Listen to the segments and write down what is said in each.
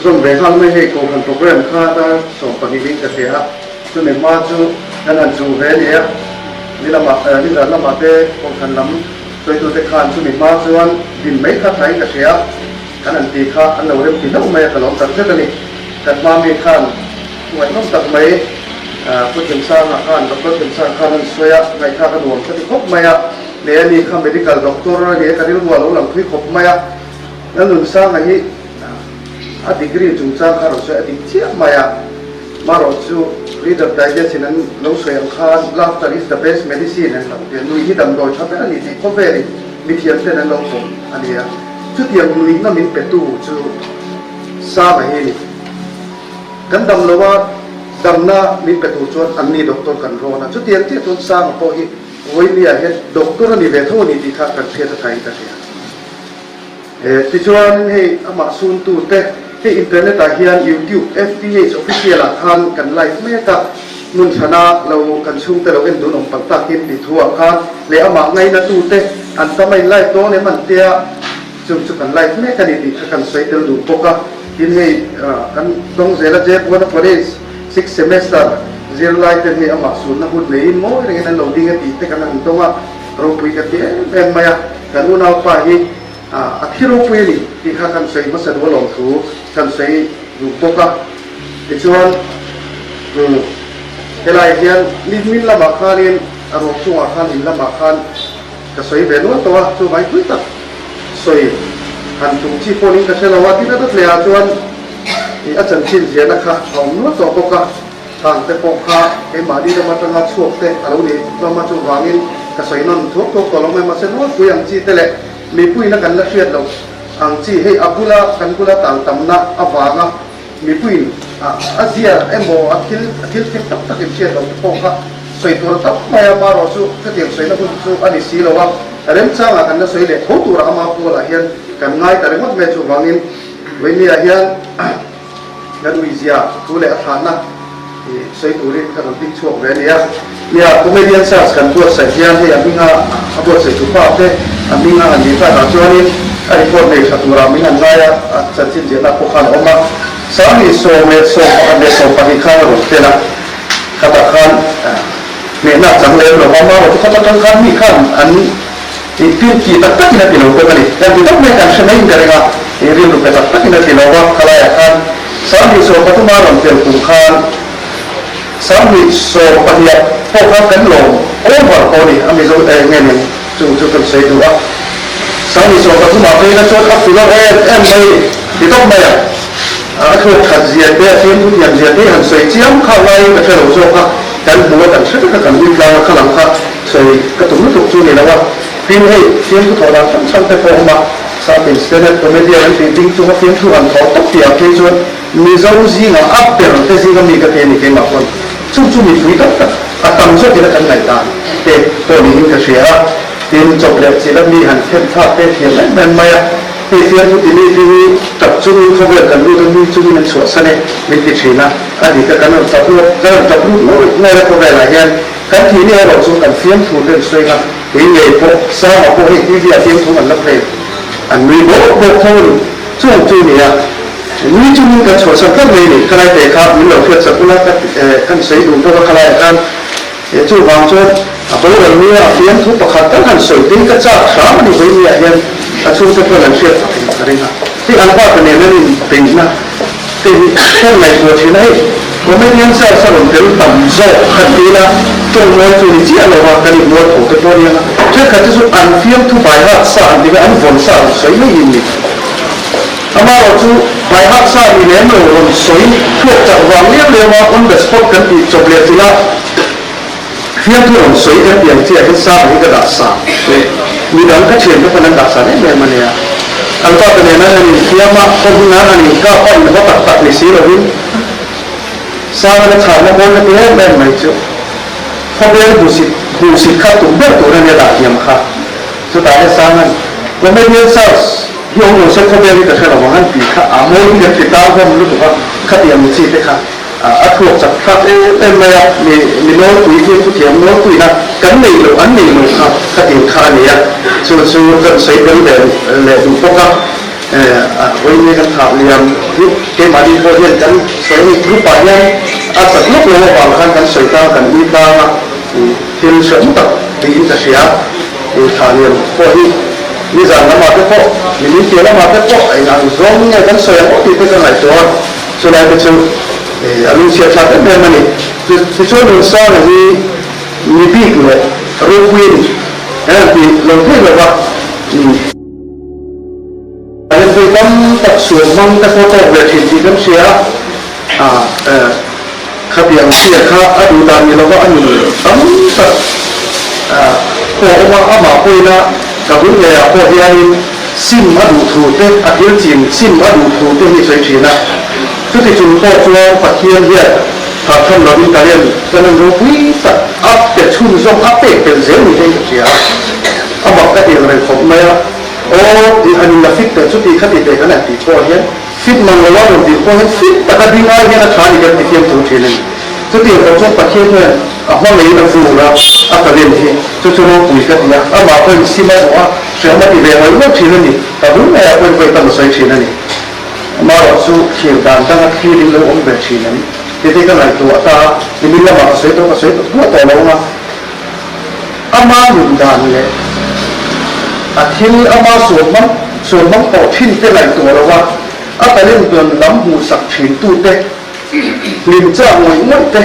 Zawm ve nghal mai hei Kohhran program kha dar 12 in ka hria a, chumi hma chu kan han chu ve nia, ni lamah nizan lamah te Kohhran lam hruaitute khan chumi hma chuan din mai kha thain ka hria a, kan han ti kha an lo rem ti hlauh mai a, ka lawm tak zet a ni. Kan hma mi khan ngaihnawm tak mai Pu Themsanga khan, Doctor Themsanga khan an sawi a, ngaihthlak a nuam ka ti khawp mai a, leh ani kha medical doctor a ni a, ka rilru a lo lang thui khawp mai a, Lalnunsanga hi A degree chungchang kha rawn sawi a dik chiah mai a, marawh chu Reader Digest in an lo sawi ang khan Laughter is the best medicine an lo ti a, nui hi damdawi tha ber a ni tih khawvelin mithiam ten an lo pawm a ni a, chutiang nuihna min petu chu Sanga hi a ni. Kan dam lo a, damna min pe tur chuan anni doctor kan rawn a, chutiang chiah chuan Sanga pawh hi Vawinia hian doctor a ni ve tho a ni tih kha kan hriat a thain ka hria. Tichuan hei amah suntute hei internet ah hian YouTube FTH official ah khan kan live mek a, hmun thlana lo kan chhungte lo en dun awm palh takin tih thu ah khan leh amah ngaina tute an tam a in live dawn em an tia chung chu kan live mek a ni tih kha kan sawi tel duh bawk a. Tin hei kan dawng zel a Jebona College sixth semester zirlai ten hei amah sunna hun neiin mawi rengin an lo ding a tih te kan han dawng a, ropui ka ti em em mai a, kan unaupa hi A thi ropui a ni tih kha kan sawi hmasa duh alawm thu kan sawi duh bawk a. Tichuan, helai hian min lamah khanin a ruang chungah khan in lamah khan ka sawi ve nual tawh a, chuvangin tui tak sawi han tum chi pawhin ka hre lo a. Tin, a dawt lehah chuan a chanchin ziahna kha a awm nual tawh bawk a, khang te pawh kha keimahni lam atanga chhuak te a lo ni hlawm a, chuvangin ka sawi nawn thuak thuak tawh lo mai. Mahse, nualpui ang chi te leh Mipuiin a kan la hriat loh ang chi hei a bula kan bula tal tamna avanga mipuiin a zia emaw a thil a thil thim tak tak in hriat loh te pawh kha sawi tur a tam mai a, marawh chu chutiang sawina hun chu a ni si lo a, remchangah kan la sawi leh tho turah ama pualah hian kan ngai ta ringawt mai chuvangin Vawinia hian Kan uizia thu leh a thlahna i sawi turin ka rawn ding chhuak ve a nia. Nia, comedian search kan buatsaih hian hei a hminga a buatsaih tu pa te a hminga han nih takah chuanin a record nei tha turah min han ngai a, a chanchin ziahna pawh khan a awm a. 10,011 leh 12 khan a rawn tel a, khatah khan hnehna a chang lem lo va, marawh chu khata tang khan mi khan an Tin ti tak takin a ti lo bawk a ni. Kan ti tak mai kan hre maiin ka ring a, i rilru pe tak takin a ti lo va, khalaiah khan 2013 a rawn tel kum khan 2020 ah pawh khan kan lawm over pawh a ni, a Mizo eh nge nen chu chu kan sawi duh a. 2013 ah phei kha chuan a filawr em em mai ti tawp mai a, a thluak that zia te a fiamthu thiam zia te hi han sawi chiam kha laiin ka hre lo zawk a, kan hmu a kan hre vek a kan ui tlang a khalang kha. Sawi ka tum lutuk chu ni lo a, tin hei fiamthu thawh dan hrang hrang te pawh a awm a, Sapin stand-up comedian an tih ding chunga fiamthu han thawh tawp tih ah phei chuan Mizo zingah a ber te zinga mi ka ti a ni keimah pawn chung chu mipui tak tak a tam zawkin a kan ngaihdan te pawh niin ka hria a, tin chawp leh chilh a mi han khen thlak te thiam em em mai a, hei fiamthu ti mi te hi tap chungin khawvel kan lut a mi chungin an chhuahsan e min ti thin a, a dik a kan rawn tap lut kan rawn tap lut ngawih ngawih a khawvelah hian. Kan thih ni erawh chu kan fiamthu te an sawi nga, kei ngei pawh Sama pawh hei TV ah fiamthu an la play, an nui bawk bawk tho a ni. Chuang chu nia, nui chungin kan chhuahsan tlat mai a ni. Khalai te kha min lo hriat sak ula ka kan sawi duh bawk a khalaiah khan chuvang chuan a boral nia a fiamthu pakhat tal han sawi tin ka chak hram a ni vawinia hian a chhungte pawn an hriat fak in ka ring a. Hei an pa ka nen an inbeihna te hi hriat ngaihtuah thin a hei comedian search a rawn tel tam zawk khan ti ila tawng mawi chu ni chiah lo a kan inmual tho te pawh aniang a thenkhat te chu an fiamthu by heart sa an ti ve an vawn sa rawn sawi mai in ni amaherawh chu by heart sa ni lem lo rawn sawi thluak chak vang liau liau a on the spot kan tih chawp leh chilh a fiamthu rawn sawi kan tih ang chiah hian sa hi ka dah sa leh midang ka thiante pawn an dah sa em em a nia. An pa te nena an infiam a, khaw hmunah an inkap a, inhaw tak tak ni si lovin Sangana chhanna mawi ka ti em em mai chu khawvel hmusit hmuhsit kha tum ber tur a nia dah thiam kha. Chutah hian Sangan comedian search hi awm lo se khawvel hi ka hre lo ang an tih kha a mawi hi kan ti tang hlawm lutuk a, khatiang chi te kha. A thluak chak thlak em em mai a, mi mi nawlpui hi thuthiam nawlpuina kan nei loh an nei lo kha ka tin kha a ni a, chu chu kan sawi tel ve leh duh bawk a. Vawiin kan thah liam group keimahni pawh hian kan sawi a ni. Group ah hian a chat lawk lo avang khan kan sawi tlang kan ui tlang a, thil hrehawm tak tiin ka hria. Thah liam pawh hi nizan lamah te pawh, nimin piah lamah te pawh a inang zawng nge kan sawi ang aw tih te ka ngaihtuah a, chulai te chu a lungchhiat thlak em em a ni. Tichuan Nunsanga hi mi bik leh ropui a ni kan han ti lo thei lo va. Kan vawi tam tak sual hmang te pawh tawk ve thin tih kan hria a, khatiang sia kha a duh dan ni lova a nun tam tak pawh a awm a, amah pawhin a ka bul ngeiah pawh hianin sim a duh thu te, a thil chin sim a duh thu te hi a sawi thin a. Chuti chung pawh chuan Pathian hian thahtham lovin talent talent ropui tak a pe chhunzawm a pek belh zel ni te hi ka hria a, a mak ka ti ang reng khawp mai a. Aw tih han in la fit teh chu tih kha ti teh kan han tih pawh hian fit mang lo a rawn tih pawh hian fit taka ding ai hian a tha ni kan ti fiam thu thin a ni. Chutiang pawh chuan Pathian hian a hmangeiin a vur a, a talent hi chu chu ropui ka ti a, amah pawhin sim a hmuh a, hrehawm a ti ve ngawih ngawih thin a ni. Ka bul ngeiah pawhin vawi tam a sawi thin a ni. Amaherawh chu thlir dan danga thlir in lo awm ve thin em? Tete ka ngaihtuah ta a, nimin lamah ka sawi tawh ka sawi tawh duah tawh lo ang a. Ama nun dan leh a thil ama sual hmang sual hmang tawh thin te ngaihtuah lo a, a talent dawn lam hmuhsak thin tu te, hlim chak ngawih ngawih te,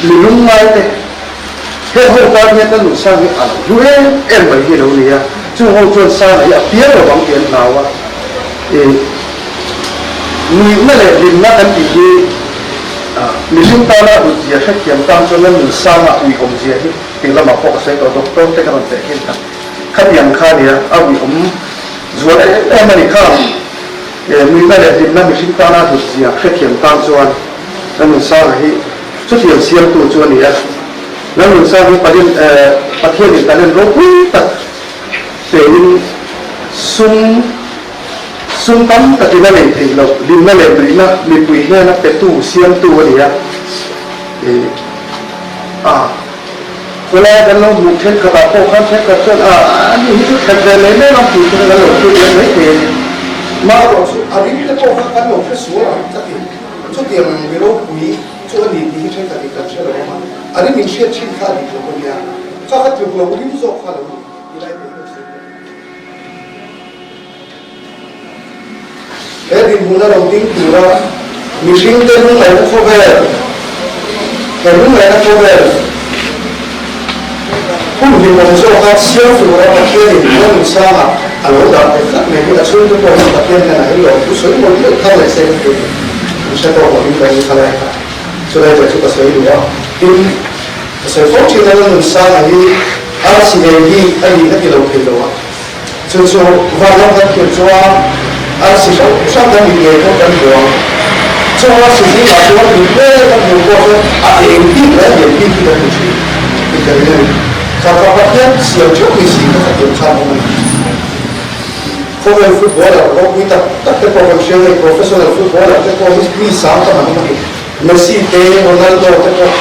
mi lungngai te, heng ho tan hian ka nun sang hi a lo hlu em em mai hi lo ni a, chung ho chuan Sana hi a piang lo vang tih an hlau a, nuihna leh hlimna kan tih hi Mihring tana a hlut zia hrethiam tan chuan nan nunsanga uiawm zia hi tih lamah pawh ka sawi tawh doctor te ka rawn teh khin ta. Khatiang kha nia a uiawm zual em em a ni kha. Nuihna leh hlimna mihring tana a hlut zia hrethiam tan chuan nan nunsanga hi chutiang siamtu chu a ni a. Nan nunsang hi Pathianin talent ropui tak pein sum Sum tam takin a nei theih loh, hlimna leh nuihna mipui hnena petu, siamtu a ni a. Ih, a, khawlaia kan lo hmuh thenkhatah pawh khan thenkhat chuan a, ani hi chu that ve mai mai ang tih chu kan lo hre diam mai thei a ni. Marawh chu a ring te pawh kha kan lo hre sual ang ka ti. Chutiang ang mi ropui chu a ni tih hi thenkhatin kan hre lo ang a, a ring in hriat thin kha a dik lo a nia. Kha kha tluk lo rim zawk kha lo ni ti lai te hi kan sawi tawh. He dinhmun a rawn ding tura mihringte lungngaihna khawvel, he lungngaihna khawvel hun hlimawm zawka siam tura Pathianin a nunsangah a lo dah ve tlat mai hi a chhungte pawh hian Pathian hnenah hi lawmthu sawi mawlh mawlh thar leh se ka ti a ni. An hre tawk lovin ka ring kha lai kha. Chulai te chu ka sawi duh a, tin ka sawi fo thin a la nunsanga hi arsi nei hi a ni ka ti lo thei lo a. Chu chu vanlam kan thlir chuan arsi hrang hrang kan mit ngei pawh kan hmu ang. Chung arsi zingah chuan mit vel kan hmuh pawh chuan a eng bik leh a lian bik hi kan hmu thin tih ka ring a ni. Kha Pathian siam theuh ni si kha kha khan awm a ni. Khawvel footballer ropui tak tak te pawh kan hria ngei, professional footballer te pawh hi mi sang tam an awm a ni. Messi te, Ronaldo te pawh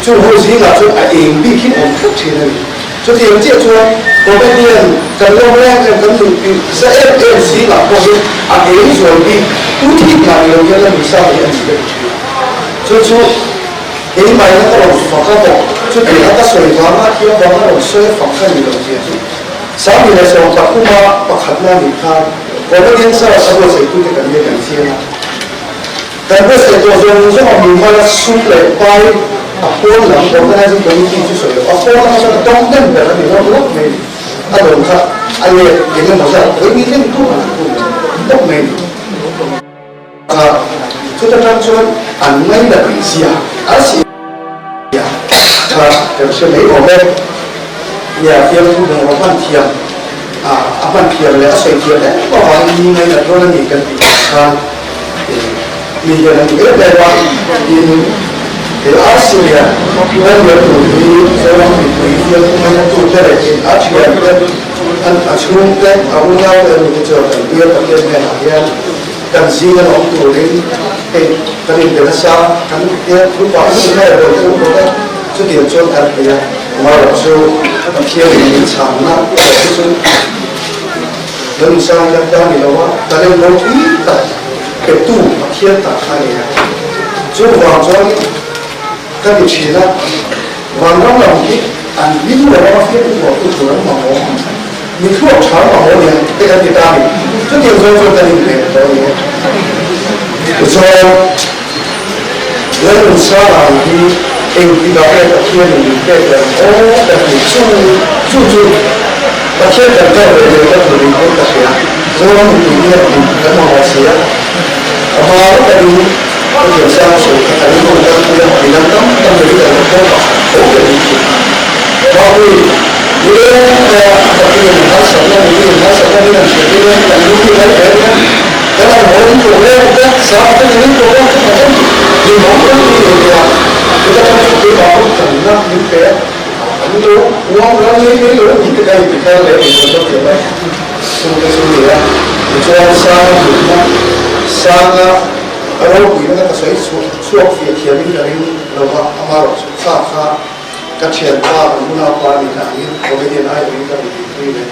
chung ho zingah chuan a eng bik hi awm tlat thin a ni. Chutiang chiah chuan comedian kan lawm reng em kan nuih tih za em em zingah pawh hian a eng zual bik tu thik lah ni lo hian la nuihsa hi an chhilh thin. Chu chu keimahina ka rawn fak a bawk, chutianga ka sawi vanga thiam vanga rawn sawi a fak kha ni lo zia chu 2013 pakhatna nih khan comedian sar a buatsaitute kan nia kan chiang a. Kan buatsaih tawh zawng zawng a mumal a sum leh pai a pawn lam Organizing Committee chu sawi lo, a pawn lama chuan a dawng hnem ber a ni rawk rawk mai ni. A dawn kha a let eng emaw zat vawi ni thleng tur an tum tawp mai ni. A chuta tang chuan an ngaina tih zia a si a tha kan hre mai awm e. Nia fiamthu bungraw hman thiam a hman thiam leh a sawi thiam em avangin mi ngainat rawn a ni kan tih khan Mi hian an duh em em a, tin he Arsilia Daniel tur hi Zoram mipui hian ngainatute leh a thiante, a chhungte, a unaute an nute chuan kan bial Pathian hnenah hian kan zing an awm turin hei kan inbe nasa, kan bial thu pah zui mai a rawn awm bawk a, chutiang chuan kan ti a, amaherawhchu Pathianin min chhanna erawh hi chu. Lalnusang hian ta ni lo a, talent ropui tak petu Pathian tak kha a ni a. Chuvang chuan ka ti thin a, vanram lam hi an hlim lo a, fiam uar tu tur an mamawh ang, mi thluak tha an mamawh ni ang te kan ti ta a ni. Chutiang zawng chuan kan inhmeh tawh a ni e. Tichuan, Lalnusanga hi engtikah nge Pathianin min pek leh ang aw ka ti chu chu chu Pathian kan tawk leh leh ka tur in pawn ka hria. Zoram mipui hian hlim kan mamawh si a, a hma takin ka thiamsang sawi kha kan inhawn tan pui a, midang tam tam berin kan rawn tawk a, tho ber in thin. Mahni nileng maia a takin harsatna mipui harsatna min han hriat hian kan lung hi mai hle mai a. Kan an haw in problem te, sang te nen in problem te kan hlimawm kan ti thei nia. Chuta tang chu keimah pawh thanna min pe a, an lo uang ram mai mai lo ni te kha in ti thar leh ni chuan ka thiam a, chu te chu ni a. Tichuan sang a hlutna, sang a ropuina kha ka sawi chhuak fiah thiam in ka ring lo va, amaherawh chu kha kha ka thianpa kan unaupa a nih na angin comedian aiawhin ka rawn tihpui ve.